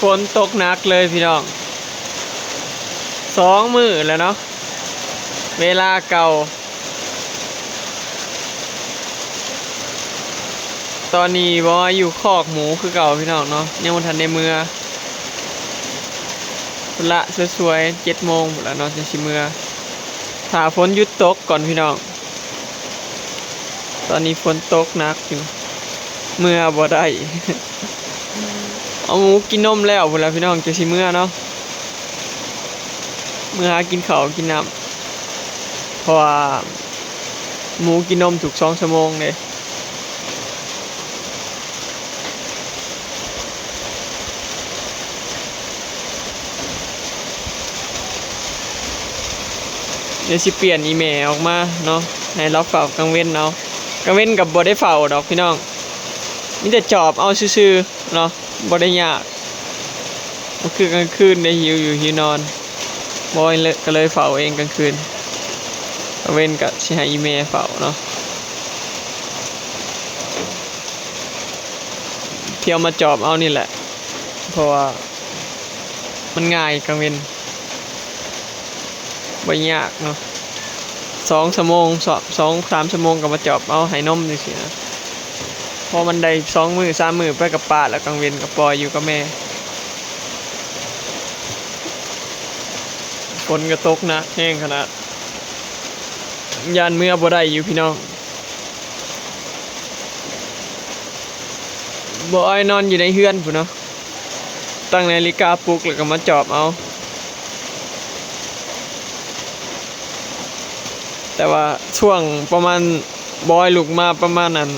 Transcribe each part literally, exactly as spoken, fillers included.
ฝนตกหนักเลยพี่น้อง สองมื้อแล้วเนาะ เวลาเก่า ตอนนี้บอยอยู่คอกหมูคือเก่าพี่น้องเนาะ ยังบ่ทันได้เมือ พุ้นละสวยๆ เจ็ดโมงพุ้นละเนาะ จั่งสิเมือ ถ้าฝนหยุดตกก่อนพี่น้อง ตอนนี้ฝนตกหนักอยู่ เมือบ่ได้ เอาหมูกินนมแล้วพุ้นละพี่น้อง จั่งสิเมือเนาะ เมือหากินข้าวกินน้ำ เพราะว่าหมูกินนมทุกสองชั่วโมงเด้ เดี๋ยวสิเปลี่ยนอีแม่ออกมาเนาะ ให้เลาเฝ้ากลางเว็นเอา กลางเว็นก็บ่ได้เฝ้าดอกพี่น้อง มีแต่จอบเอาซื่อๆ เนาะ บ่ได้ยาก ก็คือกลางคืนได้หิวอยู่หิวนอน บอยเลย ก็เลยเฝ้าเองกลางคืน กลางเว็นก็สิให้อีแม่เฝ้าเนาะ เที่ยวมาจอบเอานี่แหละ เพราะว่ามันง่ายกลางเว็น บ่ยากเนาะ สองชั่วโมง สอง สองสามชั่วโมงก็มาจอบเอาให้นมจั่งซี้นะ พอมันได้สองมื้อสามมื้อไปกับป้า แล้วกลางเว็นก็ปล่อยอยู่กับแม่ ฝนก็ตกหนักแฮงขนาด ย่านเมือบ่ได้อยู่พี่น้อง บ่อ้อยนอนอยู่ในเฮือนพุ้นเนาะ ตั้งนาฬิกาปลุกแล้วก็มาจอบเอา แต่ว่าช่วงประมาณ บอยลุกมาประมาณนั้น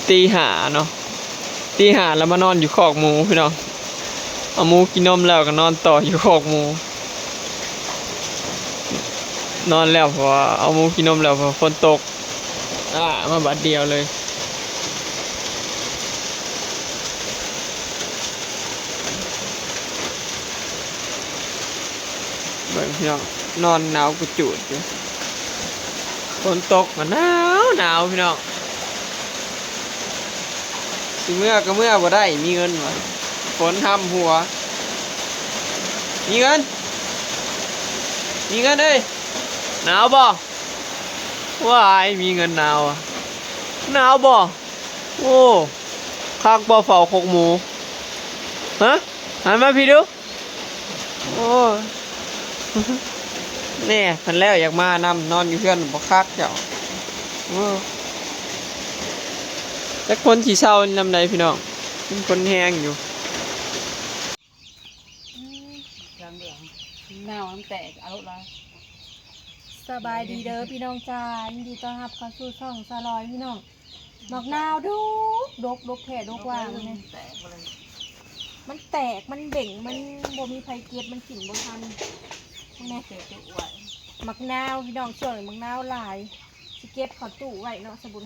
ตีห้าเนาะ ตีห้าแล้วมานอนอยู่คอกหมูพี่น้อง เอาหมูกินนมแล้วก็นอนต่ออยู่คอกหมู นอนแล้วเพราะว่าเอาหมูกินนมแล้วเพราะฝนตก อ่า มาบาดเดียวเลย เบิ่งพี่น้อง นอนหนาวกุจูดอยู่ ฝนตกก็หนาวหนาวพี่น้อง สิเมือก็เมือบ่ได้ มีเงินวะ ฝนห้ำหัว มีเงิน มีเงินเอ้ย หนาวบ่ ว้าย มีเงินหนาวอะ หนาวบ่ โอ้ คักบ่เฝ้าคอกหมู ฮะ หันมาพี่ดู โอ้ แน่ คันแล้วอยากมานำ นอนอยู่เฮือนบ่คักเจ้า โอ้ จักคนสิเซานำใดพี่น้อง เป็นคนแฮงอยู่ อืม เหงาตั้งแต่เอาละ สบายดีเด้อพี่น้องจ้า ยินดีต้อนรับเข้าสู่ช่องสาวลอยพี่น้อง หมากนาวดก ดก ดกแท้ดกว่ามันเนี่ย แตกเลย มันแตก มันเบ่ง มันบ่มีไผเก็บ มันกินบ่ทัน พวกนี้ เก็บจะอวด หมากนาวพี่น้อง ช่วงนี้หมากนาวหลาย สิเก็บเข้าตู้ไว้เนาะ สบุญ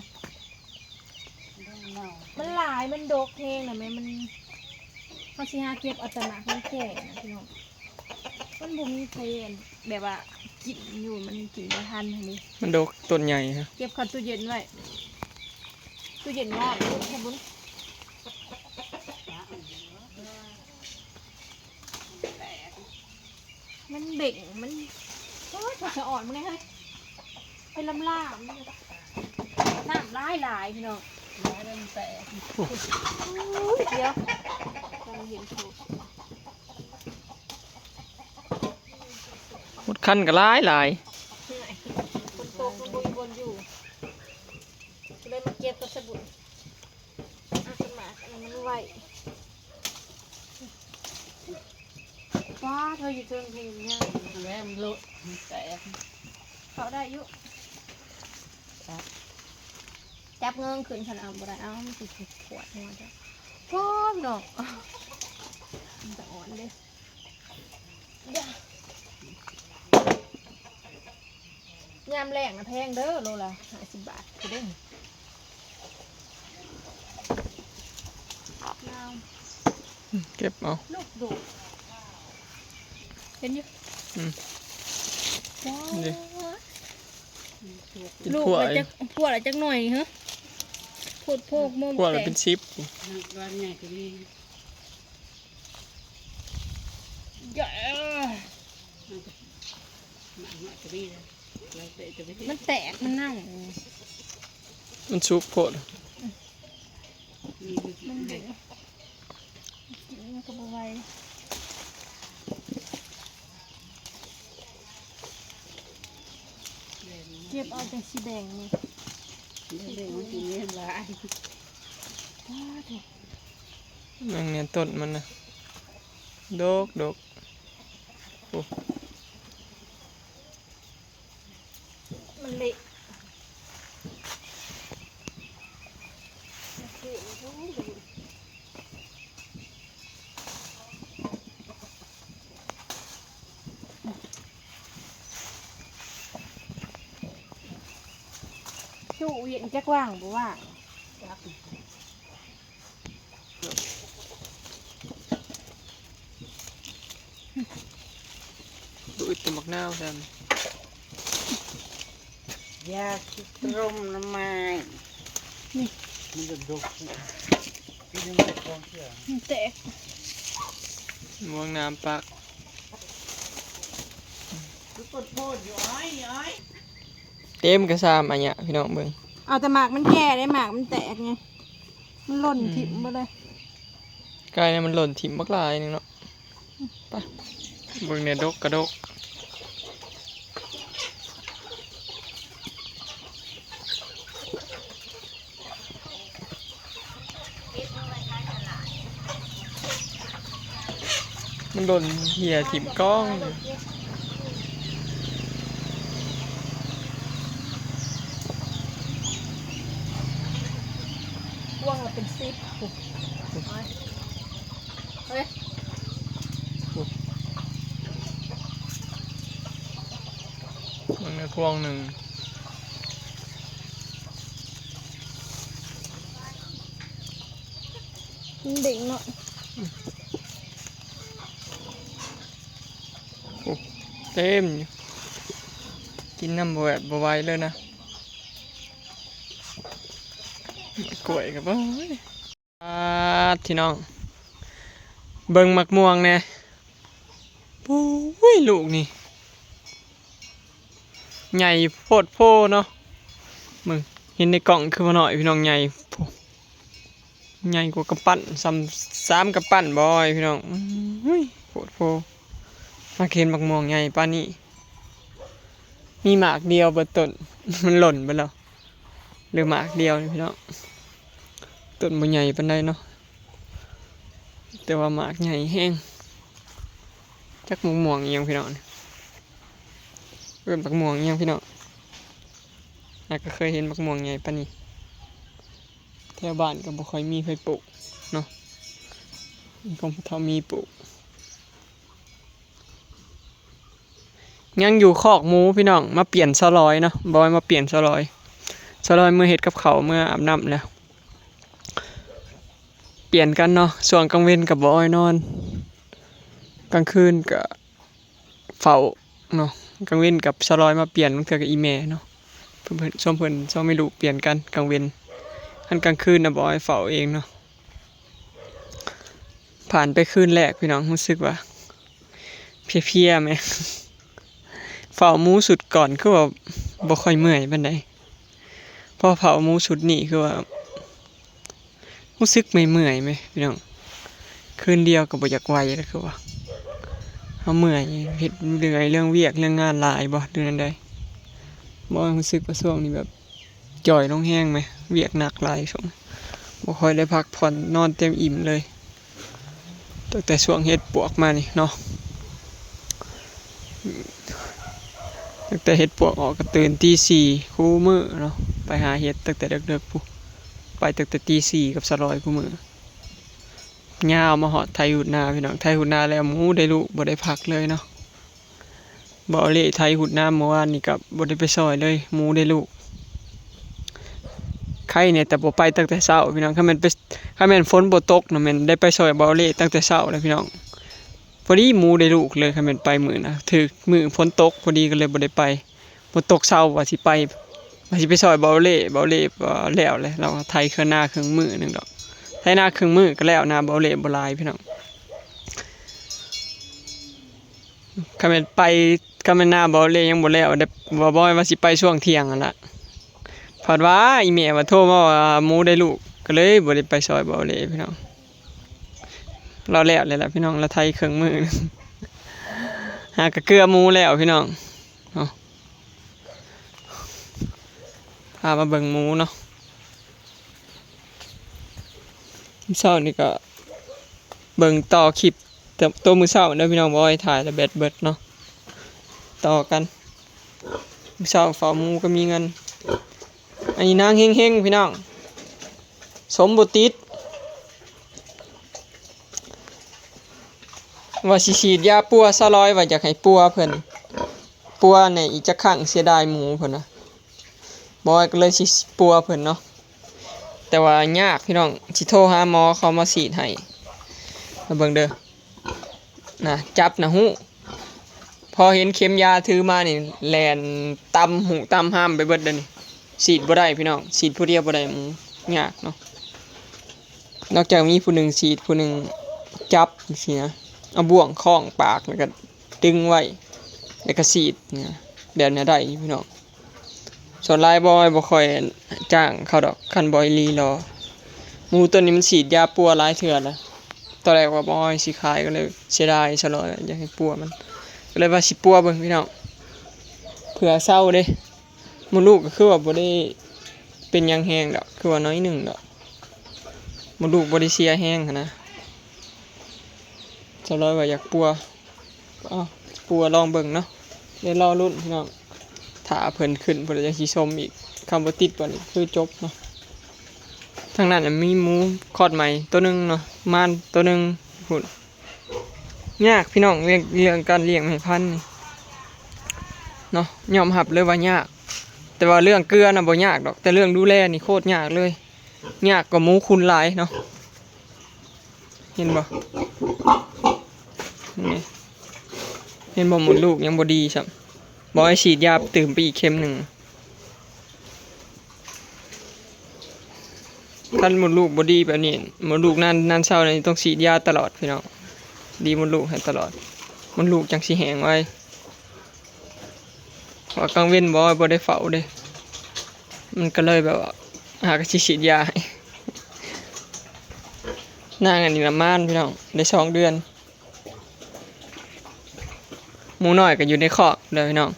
มันหลาย มันดกแฮงน่ะแม่ มัน เฮาสิหาเก็บเอาแต่หมากมันแก่นะพี่น้อง มันบ่มีไผแบบว่ากินอยู่ มันกินบ่ทันหั้นนี่ มันดกต้นใหญ่ฮะ เก็บเข้าตู้เย็นไว้ ตู้เย็นไว้ สบุญ มันเบ่ง มัน โอ๊ย สะอ่อนมันไงเฮ้ย เป็นลำล่า น้ำหลายหลายพี่น้อง หลายแล้วมันแตก อุ้ย เดี๋ยว กำลังเห็นโพสต์ หมดคันก็หลายหลาย ฝนตกมันบ่มีบอนอยู่ ก็เลยมาเก็บกับสบุญ เอาสมัครอันนี้มันไหว ว้า เธออยู่เทิงเพลงเนี่ย แล้วมันโลด มันแตก เขาได้อยู่ จับเงินขึ้นขนาดบ่ได้ เอา มันสิปวดหัวจ้ะ โอ้ย ดอก มันจะอ่อนเด้ ยามแลงนะแพงเด้อ โลละห้าสิบบาท คือเด้ง ลาว อืม เก็บเอา ลูกโดด เห็นอยู่ อืม ว้าว นี่ กิน ลูก พวก ละ ไอ้ จัก พวกละจักหน่อยเหรอ โพดโพกโมก พวกละ แตก เป็นสิบ วันใหญ่ก็มี มันแตกมันเน่า มันสุกโพด มันเดือด กินมันก็บ่ไหว เก็บเอาแต่สีแดงนี่ เดี๋ยวเบิ่งมันสิมีหลาย ว้าเถอะ นั่งเนี่ยต้นมันนะ ดกดก โอ้ มันเละ มันเละ ตู้เย็นจักว่างบ่ว่าง ดูดแต่หมากนาวแทน อยากสิต้มน้ำไม้ นี่ มันจะดก ที่ยังไม่พร้อมเชื่อ มันแตก ม่วงน้ำปัก คือปวดโพดอยู่อ้อยอ้อย เต็มกระซามอันเนี้ยพี่น้องเบิ่ง เอาแต่หมากมันแก่ได้ หมากมันแตกไง มันหล่น อืม ถิ่มหมดเลย ไก่เนี่ยมันหล่นถิ่มบักหลายหนึ่งเนาะ ไป เบิ่งเนี่ยดกกระดก มันหล่นเหี่ยถิ่มกอง พวงละเป็นสิบ เฮ้ย มันในพวงหนึ่ง มันเด้งเนาะ โอ้ เต็มอยู่ กินน้ำบ่แบบบ่ไหวเลยนะ กล้วยกับ โอ้ย อ่า พี่น้อง เบิ่งหมากม่วงแน่ ปุ้ย ลูกนี่ ใหญ่โพดโพเนาะ มึง เห็นในกล่องคือบ่น้อย พี่น้อง ใหญ่โพ ใหญ่กว่ากำปั้น ซ้ำ สามกำปั้นบ่อย พี่น้อง อุ้ย โพดโพ มาเห็นหมากม่วงใหญ่ปานนี้ มีหมากเดียวเบิดต้น มันหล่นไปแล้ว เหลือหมากเดียวนี่พี่น้อง ต้นบ่ใหญ่ปานใดเนาะ แต่ว่าหมากใหญ่แฮง จักหมากม่วงอิหยังพี่น้อง เอิ้นหมากม่วงอิหยังพี่น้อง หากก็เคยเห็นหมากม่วงใหญ่ปานนี้ แถวบ้านก็บ่ค่อยมีไผปลูกเนาะ มีของผู้เฒ่ามีปลูก ยังอยู่คอกหมูพี่น้อง มาเปลี่ยนซอลอยเนาะ บอยมาเปลี่ยนซอลอย ซอลอยเมื่อเฮ็ดกับข้าว เมื่ออาบน้ำแล้ว เปลี่ยนกันเนาะ ช่วงกลางเว็นกับบอยนอน กลางคืนก็เฝ้าเนาะ กลางเว็นกับซอลอยมาเปลี่ยน บางเทื่อก็อีแม่เนาะ เพิ่น เพิ่น ช่วงเพิ่น ช่วงแม่ลูกเปลี่ยนกัน กลางเว็น คันกลางคืนนะบอยเฝ้าเองเนาะ ผ่านไปคืนแรกพี่น้อง รู้สึกว่า เพลียๆแหม เฝ้าหมูชุดก่อนคือว่าบ่ค่อยเมื่อยปานใด พอเฝ้าหมูชุดนี้คือว่า รู้สึกเมื่อยๆแหมพี่น้อง คืนเดียวก็บ่อยากไหวแล้วคือว่า เฮาเมื่อย เฮ็ดเรื่อง เรื่องเวียกเรื่องงานหลายบ่ หรือแนวใด บ่ รู้สึกว่าช่วงนี้แบบ จ่อยลงแฮงแหม เวียกหนักหลายช่วง บ่ค่อยได้พักผ่อน นอนเต็มอิ่มเลย ตั้งแต่ช่วงเฮ็ดปวกมานี่เนาะ ตั้งแต่เฮ็ดปวกออกก็ตื่นตีสี่คู่มื้อเนาะ ไปหาเฮ็ดตั้งแต่เดิกๆพู้น ไปตั้งแต่ตีสี่กับซอลอยคู่มื้อ ยาวมาฮอดไถฮุดนาพี่น้อง ไถฮุดนาแล้วหมูได้ลูก บ่ได้พักเลยเนาะ บ่าวเล่ไถฮุดนาเมื่อวานนี่ก็บ่ได้ไปซอยเลย หมูได้ลูก ไคแหน่แต่บ่ไปตั้งแต่เช้าพี่น้อง คันแม่นไป คันแม่นฝนบ่ตกนะแม่นได้ไปซอยบ่าวเล่ตั้งแต่เช้าแล้วพี่น้อง พอดีหมูได้ลูกเลย คันแม่นไปมื้อนะ ถืกมื้อฝนตกพอดีก็เลยบ่ได้ไป ฝนตกเช้าว่าสิไป ว่าสิไปซอยบ่าวเล่ บ่าวเล่บ่แล้วเลย เราไถเครื่องนาเครื่องมือหนึ่งดอก ไถนาเครื่องมือก็แล้ว นาบ่าวเล่บ่หลายพี่น้อง คันแม่นไป คันแม่นนาบ่าวเล่ยังบ่แล้วเด้ บ่าวบอยว่าสิไปช่วงเที่ยงหั่นล่ะ พัดว่าอีแม่ว่าโทรมาว่าหมูได้ลูก ก็เลยบ่ได้ไปซอยบ่าวเล่พี่น้อง ลาวแล้วแล้วล่ะพี่น้อง ลาวไถเครื่องมือ หากะเกลือหมูแล้วพี่น้อง เนาะ พามาเบิ่งหมูเนาะ เช้านี่ก็เบิ่งต่อคลิป แต่ตัวมื้อเช้าเด้อพี่น้อง บ่าวบอยถ่ายแล้วแบตเบิดเนาะ ต่อกัน มื้อเช้าเฝ้าหมูก็มีเงิน อันนี้นางเฮงๆ พี่น้อง สมบ่ติด ว่าสิฉีดยาปัว สาวลอยว่าอยากให้ปัวเพิ่น ปัวแหน่อีกจักครั้ง เสียดายหมูเพิ่นว่า บ่าวบอยก็เลยสิปัวเพิ่นเนาะ แต่ว่ายากพี่น้อง สิโทรหาหมอเขามาฉีดให้ มาเบิ่งเด้อ นะ จับนะฮู้ พอเห็นเข็มยาถือมานี่ แล่นตำหูตำห้ามไปเบิดเลยนี่ ฉีดบ่ได้พี่น้อง ฉีดผู้เดียวบ่ได้หมู ยากเนาะ นอกจากมีผู้หนึ่งฉีด ผู้หนึ่งจับจังซี้นะ เอาบ่วงคล้องปากแล้วก็ดึงไว้ แล้วก็ฉีดเนี่ย แบบนี้ได้อยู่พี่น้อง ส่วนหลายบ่าวบอยบ่ค่อยจ้างเขาดอก คันบ่าวบอยอีหลีหรอ หมูตัวนี้มันฉีดยาปัวหลายเทื่อแล้ว ตอนแรกว่าบ่าวบอยสิขาย ก็เลยเสียดาย สาวลอยอยากให้ปัวมัน ก็เลยว่าสิปัวเบิ่งพี่น้อง เผื่อเซาเด้ มดลูกก็คือว่าบ่ได้เป็นหยังแฮงดอก คือว่าน้อยหนึ่งดอก มดลูกบ่ได้เสียแฮงหั้นนะ สาวลอยว่าอยากปัว อ้าว ปัวลองเบิ่งเนาะ เดี๋ยวรอลุ้นพี่น้อง ถ้าเพิ่นขึ้น เพิ่นจะสิชมอีก คันบ่ติดบัดนี้คือจบเนาะ ทางนั้นน่ะมีหมูคลอดใหม่ตัวหนึ่งเนาะ ม่านตัวหนึ่ง พุ้น ยากพี่น้อง เรื่อง เรื่องการเลี้ยงแม่พันธุ์นี่เนาะ ยอมรับเลยว่ายาก แต่ว่าเรื่องเกลือน่ะบ่ยากดอก แต่เรื่องดูแลนี่โคตรยากเลย ยากกว่าหมูคุณหลายเนาะ เห็นบ่ นี่ เห็นบ่ มดลูกยังบ่ดีซ้ำ บ่าวบอยฉีดยาตื่มไปอีกเข็มหนึ่ง คันมดลูกบ่ดีแบบนี้ มดลูกนาน นานเซานี่ต้องฉีดยาตลอดพี่น้อง ดีมดลูกให้ตลอด มดลูกจังสิแห้งไว เพราะว่ากลางเว็นบ่ บ่ได้เฝ้าเด้ มันก็เลยแบบว่า หากะสิฉีดยาให้ นางอันนี้ละม่านพี่น้อง ได้สองเดือน หมูน้อยก็อยู่ในคอกเด้อพี่น้อง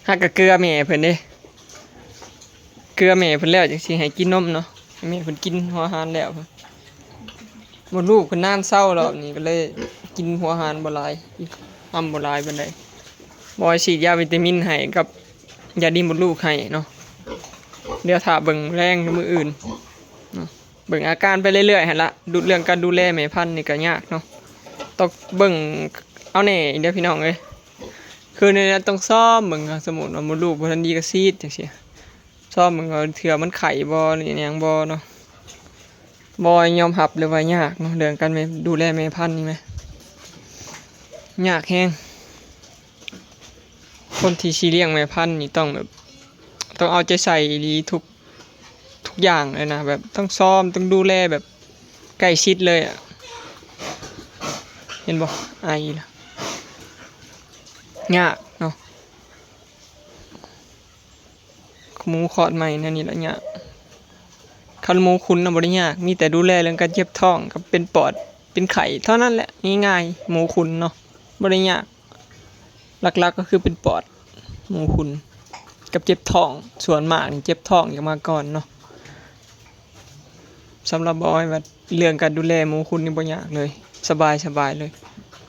หากะเกลือแม่เพิ่นเด้ เกลือแม่เพิ่นแล้วจังสิให้กินนมเนาะ ให้แม่เพิ่นกินหัวอาหารแล้ว มดลูกเพิ่นนานเซาแล้วนี่ ก็เลยกินหัวอาหารบ่หลาย อ้ำบ่หลายปานใด บ่าวบอยฉีดยาวิตามินให้กับยาดีมดลูกให้เนาะ เดี๋ยวถ้าเบิ่งแลงมื้ออื่นเนาะ เบิ่งอาการไปเรื่อยๆหั่นละ ดู เรื่องการดูแลแม่พันธุ์นี่ก็ยากเนาะ ต้องเบิ่งเอาแหน่เด้อพี่น้องเอ้ย คือในนั้นต้องซ่อมเบิ่ง สมมุติว่ามดลูกบ่ทันดีก็ฉีดจังซี้ ซ่อมเบิ่งว่าเทื่อมันไข้บ่ หรือหยังบ่เนาะ บ่ยอมรับเลยว่ายากเนาะ เรื่องการแม่ ดูแลแม่พันธุ์นี่แหม ยากแฮง คนที่สิเลี้ยงแม่พันธุ์นี่ต้องแบบ ต้องเอาใจใส่อีหลีทุก ทุกอย่างเลยนะ แบบต้องซ่อม ต้องดูแลแบบใกล้ชิดเลยอะ เห็นบ่ ไอละ ยากเนาะ หมูคลอดใหม่แนวนี้ละยาก คันหมูคุณน่ะบ่ได้ยาก มีแต่ดูแลเรื่องการเจ็บท้องกับเป็นปอด เป็นไข้เท่านั้นแหละ ง่ายๆ หมูคุณเนาะ บ่ได้ยาก หลักๆ ก็คือเป็นปอด หมูคุณ กับเจ็บท้อง ส่วนมากนี่เจ็บท้องจะมาก่อนเนาะ สำหรับบ่าวบอยว่าเรื่องการดูแลหมูคุณนี่บ่ยากเลย สบายสบายเลย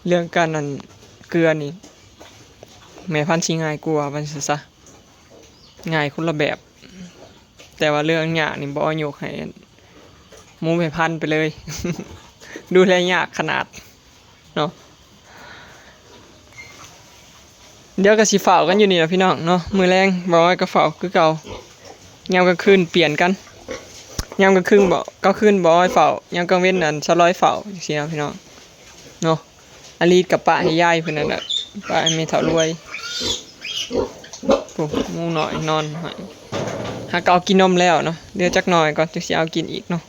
เรื่องการนั่น เกลือนี่ แม่พันธุ์สิง่ายกว่า ว่าซั่นซะ ง่ายคนละแบบ แต่ว่าเรื่องยากนี่บ่ยกให้หมูแม่พันธุ์ไปเลย ดูแลยากขนาดเนาะ เดี๋ยวก็สิเฝ้ากันอยู่นี่ล่ะพี่น้องเนาะ มื้อแลงบ่าวบอยก็เฝ้าคือเก่า ยามกลางคืนเปลี่ยนกัน ยามกลางคืนบ่ กลางคืนบ่าวบอยเฝ้า ยามกลางเว็นนั่นสาวลอยเฝ้า จังซี้นะพี่น้อง เนาะ อาลีดกับปะให้ยายเพิ่นนั่นแหละ ปะให้แม่เฒ่ารวย โอ้ หมูน้อยนอนให้ หากเอากินนมแล้วเนาะ เหลือจักหน่อยก่อน จังสิเอากินอีกเนาะ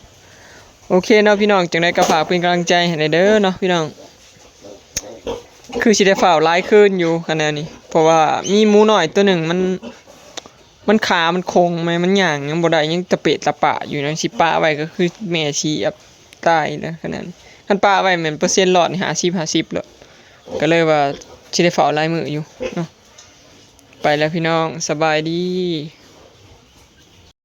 โอเคเนาะพี่น้อง จังใดก็ฝากเป็นกำลังใจให้แหน่เด้อเนาะพี่น้อง คือสิได้ฟ้าวหลายคืนอยู่คะแนนนี้ เพราะว่ามีหมูน้อยตัวหนึ่งมัน มันขามันโค้งไหม มันย่างยังบ่ได้ ยังตะเปะตะปะอยู่นะ สิปะไว้ก็คือแม่สิอับตายแล้วคะแนน คันปะไว้แม่นเปอร์เซ็นต์รอดนี่ห้าสิบ ห้าสิบแล้ว ก็เลยว่าสิได้ฟ้าวหลายมื้ออยู่เนาะ ไปแล้วพี่น้อง สบายดี